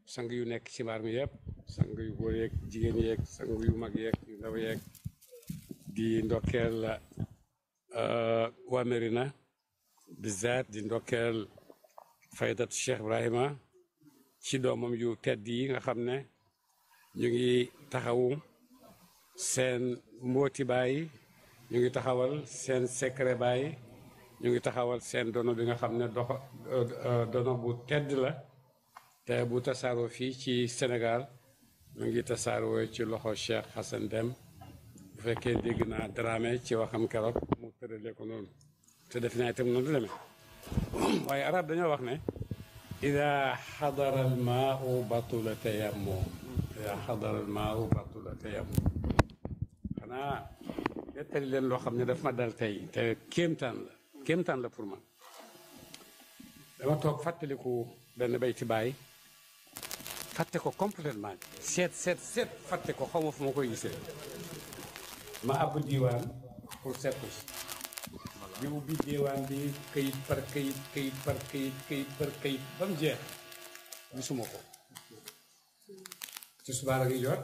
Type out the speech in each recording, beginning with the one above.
sang yu nekk ci mbaar mi yëpp sang yu góor yeeg jigéen yeeg sang yu mag yeeg yu ndaw yeeg di ndokkeel waa Mérina bizaat di ndokkeel faydat Cheikh Ibrahima ci doomam yu tedd yi nga xam ne ñu ngi taxawu seen mbooti baay ñu ngi taxawal seen secret baay ñu ngi taxawal seen dono bi nga xam ne dono bu tedd la te bu tasaaroo fii ci Sénégal mu ngi tasaaroo ci loxo Cheikh Hassan Deme bu fekkee dégg naa Dramé ci waxam keroog mu tëralee ko noonu te def naa itam noonu la demee waaye arab dañoo wax ne ida xadara al maau batula tayammum ida xadara al maau batula tayammum xanaa nettali leen loo xam ne daf ma dal tey te kéemtaan la pour man dama toog fàttaliku benn bayti baay fàtte ko complètement seet fàtte ko xaw ma fu ma koy gisee ma àbb diiwaan pour seet ko si di ubbi diiwaan bi këyit par këyit ba mu jeex gisuma ko ci subaar a ngi jot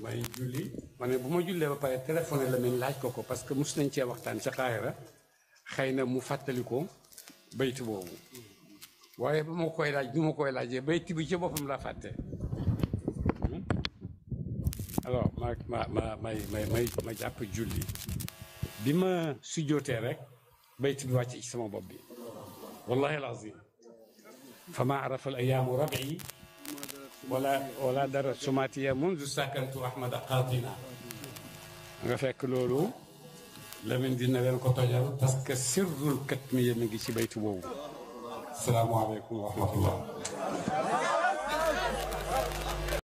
may julli ma ne bu ma jullee ba pare téléphoné la men laaj ko parce que mus nañ cee waxtaan ca Kaahira xëy na mu fàttali ko bayti boobu waaye ba ma koy laaj bi ma koy laajee bayti bi ci boppam laa fàtte alors ma jàpp julli bi ma sujjootee rek bayti bi wàcc ci sama bopp bi wallahi alazim fa ma arafa al ayaamu rabi wala dara sumatiya mundu sakantu ahmada qatina nga fekk loolu Lamine dina leen ko tojal parce que sirrul katmiya mi ngi ci bayti boobu. Asalaamaaleykum wa rahmatullah.